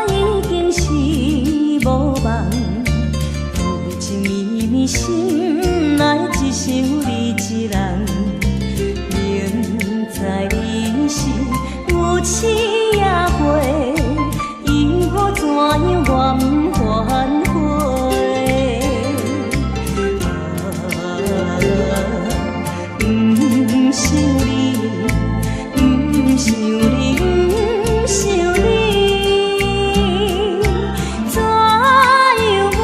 已經是無夢，有情綿綿心內只想你一人。明知你是有痴也會，為何怎樣我毋反悔？啊，毋想你，毋想你，毋想你，怎樣我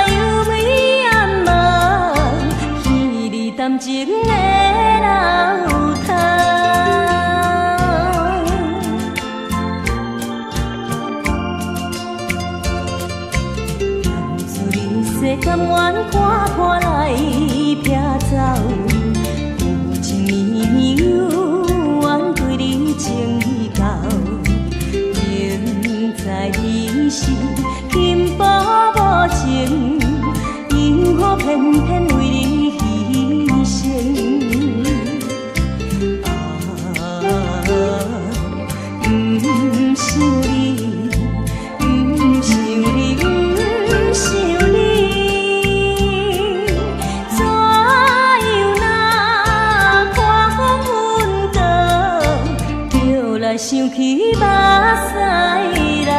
猶未暗夢，彼你談情的流淌。男子你世甘願看破來避走，有情綿綿猶原對你情意厚。明知你是金箔無情，為何偏偏為你犧牲？啊，毋想你，毋想你，毋想你，怎樣若看風雲過，就來想起目屎流。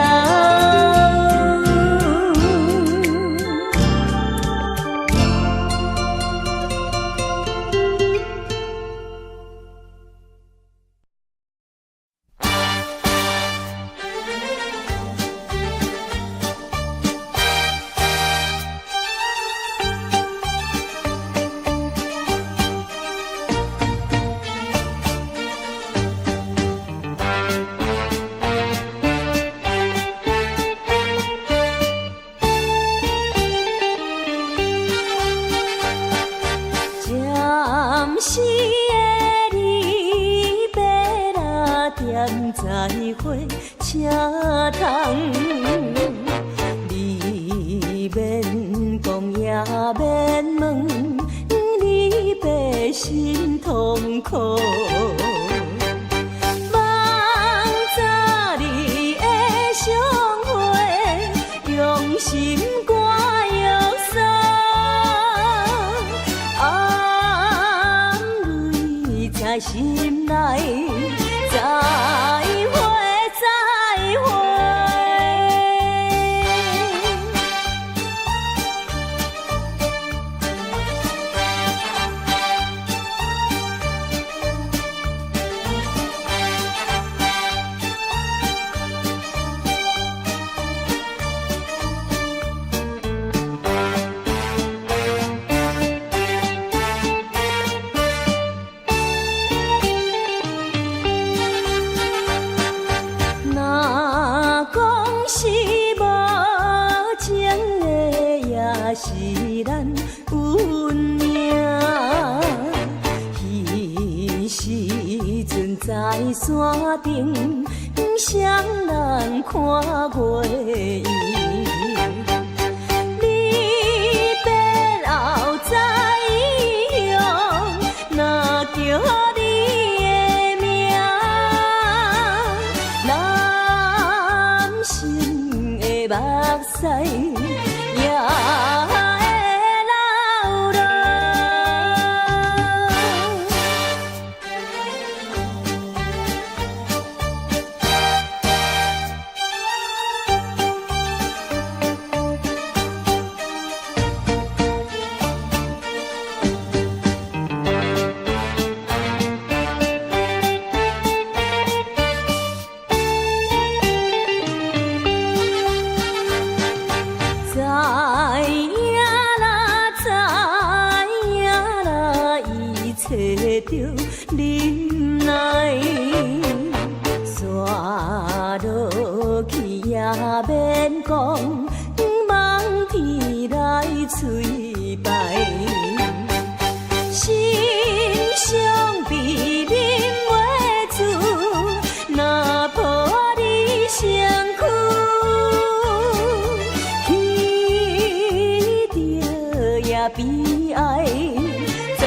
暫時的離別啦，踮在火車頭，你免講也免問，離別心痛苦。夢早日的相會，用心肝藥鎖，暗淚在心內，再會再會。若講是無情的，也是咱運命。彼時陣在山頂，雙人看月圓。離別後才曉，若叫你的名，男心的目屎也會流落。知影啦，知影啦，一切著忍耐，煞落去也免講，望天來催拜。心傷悲忍袂住，若抱你身軀，記著也悲哀，再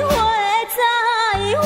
會再會。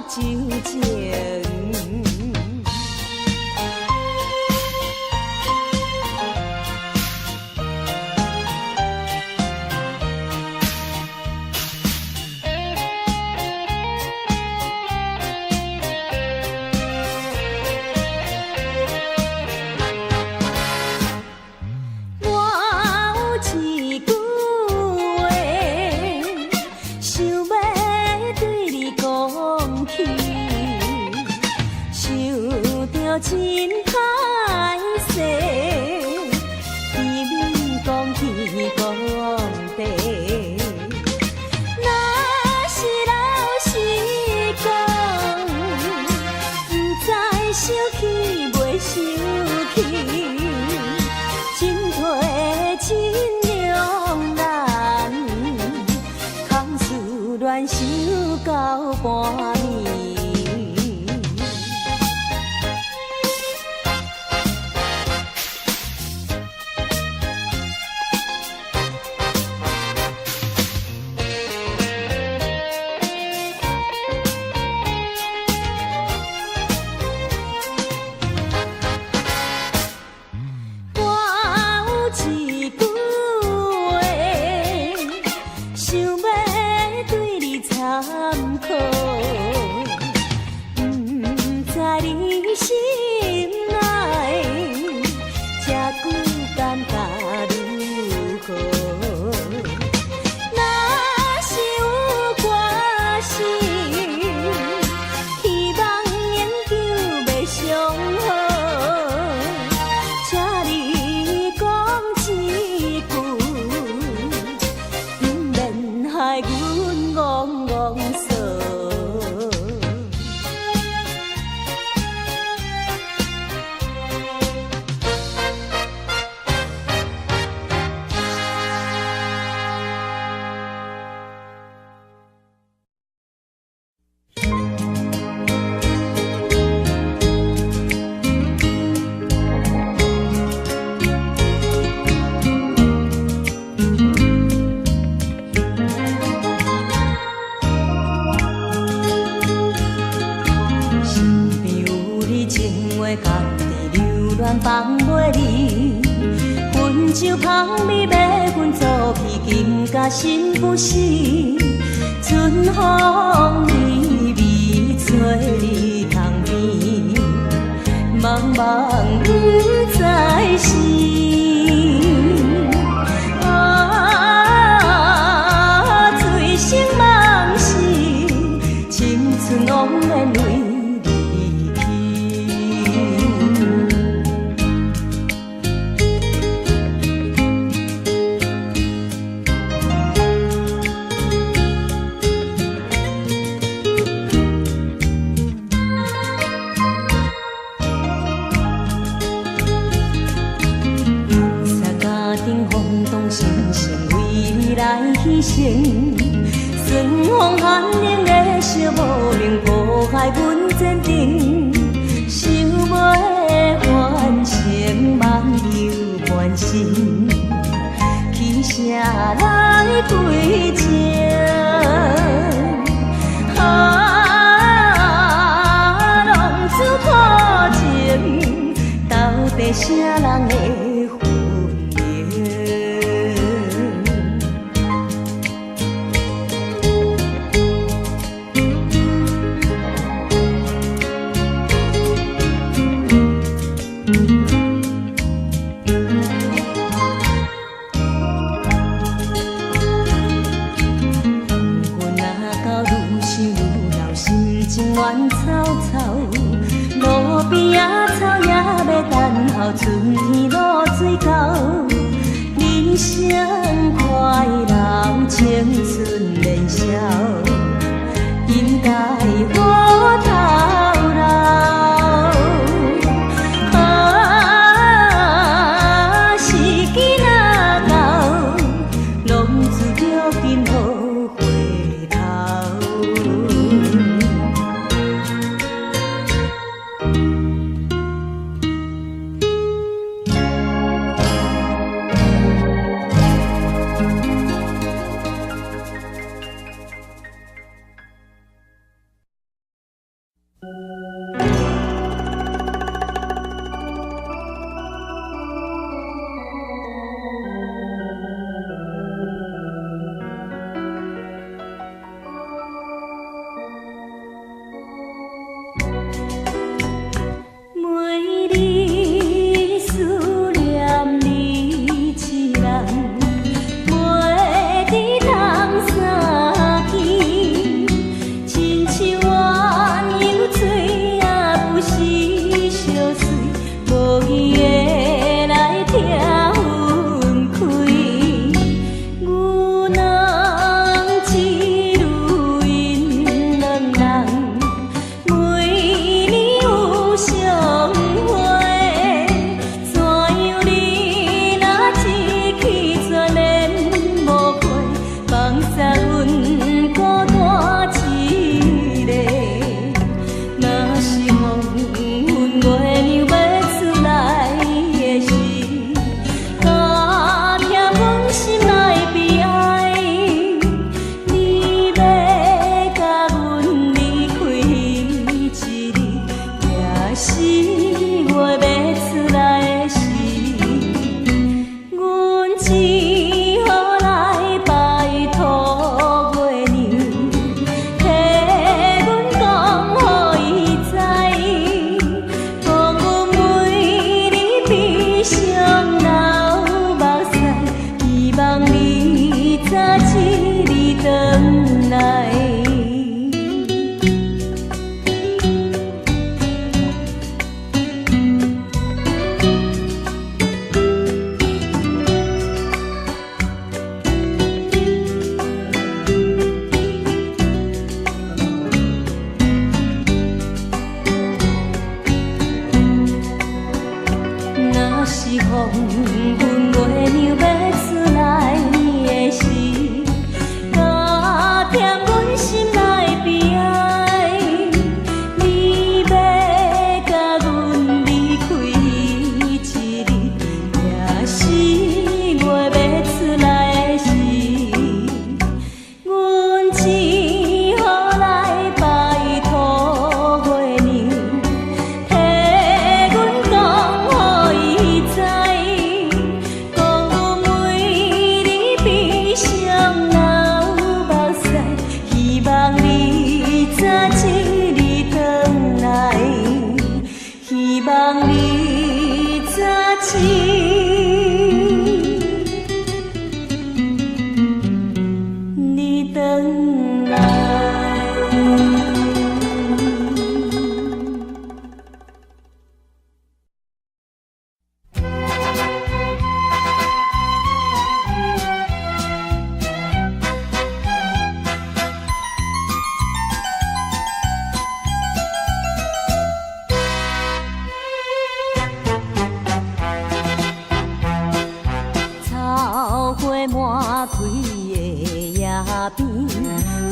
睭情。我有一句話，想欲對你講起，想著真歹勢，甜蜜講天講地。若是老實講，毋知生氣袂生氣，進退真兩難，空思亂想到半暝。我有一句話，想欲對你參考，毋知你心內這久感覺如何？若是有決心，希望永久袂相好。請你講一句，毋免害阮戇戇趖。身邊有你情話，家己留戀放袂離。薰酒香味欲分做去，更加心不死。春風微微吹你窗邊，茫茫不知是。啊，醉生夢死，青春枉然為你去。家庭風動，心聲為你來犧牲。順風寒冷的寂寞命，破壞阮前程。想欲反省，萬求萬心，去誰來歸情？啊，浪子苦情，到底啥人的分明？黄昏若到愈想愈老，心情乱糟糟。路邊野草也欲等候春天露。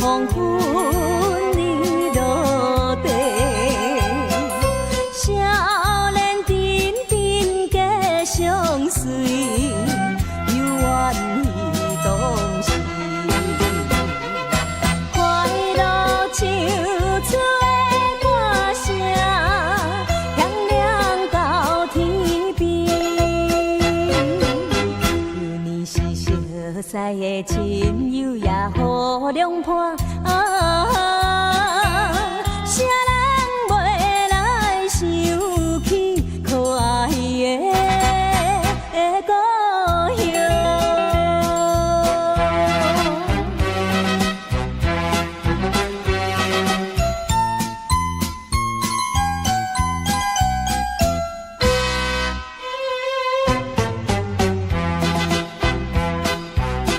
黃昏已落地，少年陣陣加相隨，猶原彼當時。快樂唱出的歌聲，響亮到天邊。舊年是熟似的親友也好兩伴，啊，啥人袂來想起可愛的故鄉？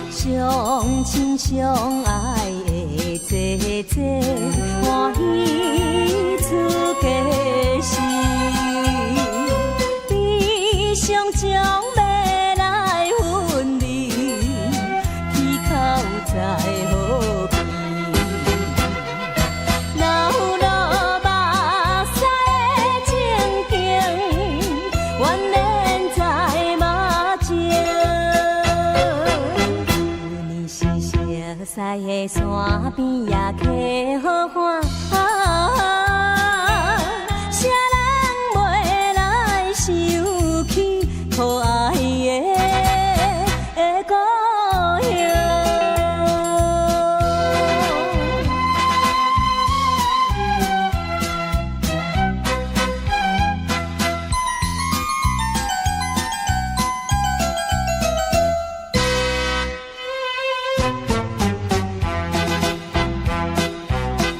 相親相愛的姐姐，歡喜出嫁時，悲傷將欲來分離，天口在何邊？流落目屎的情景，怨連在目前。舊年是熟似的山邊也溪好看，啊，啥人袂來想起可愛的故鄉？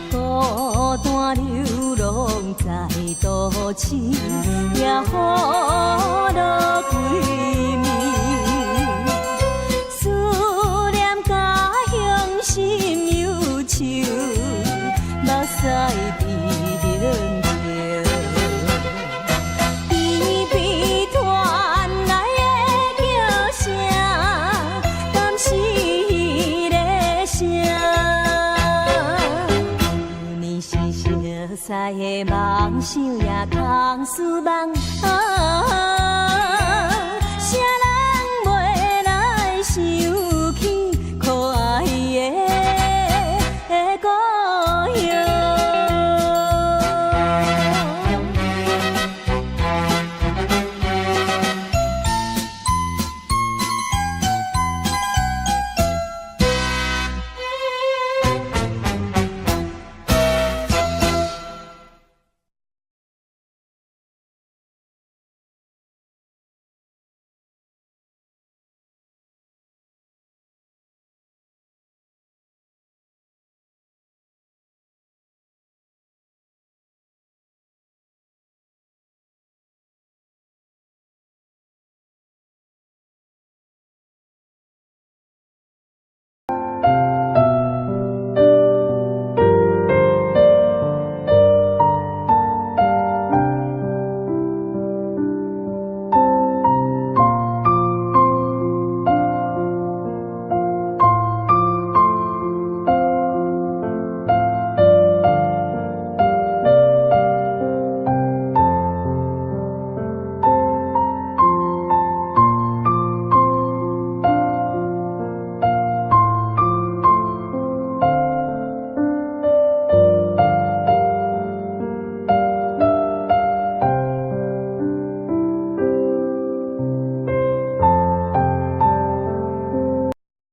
孤單流浪在都市，也雨落規暝。思念家鄉心憂愁，目屎佇胸前。天邊傳來的叫聲，敢是彼个聲？舊年是熟似的夢想，也空思夢。啊。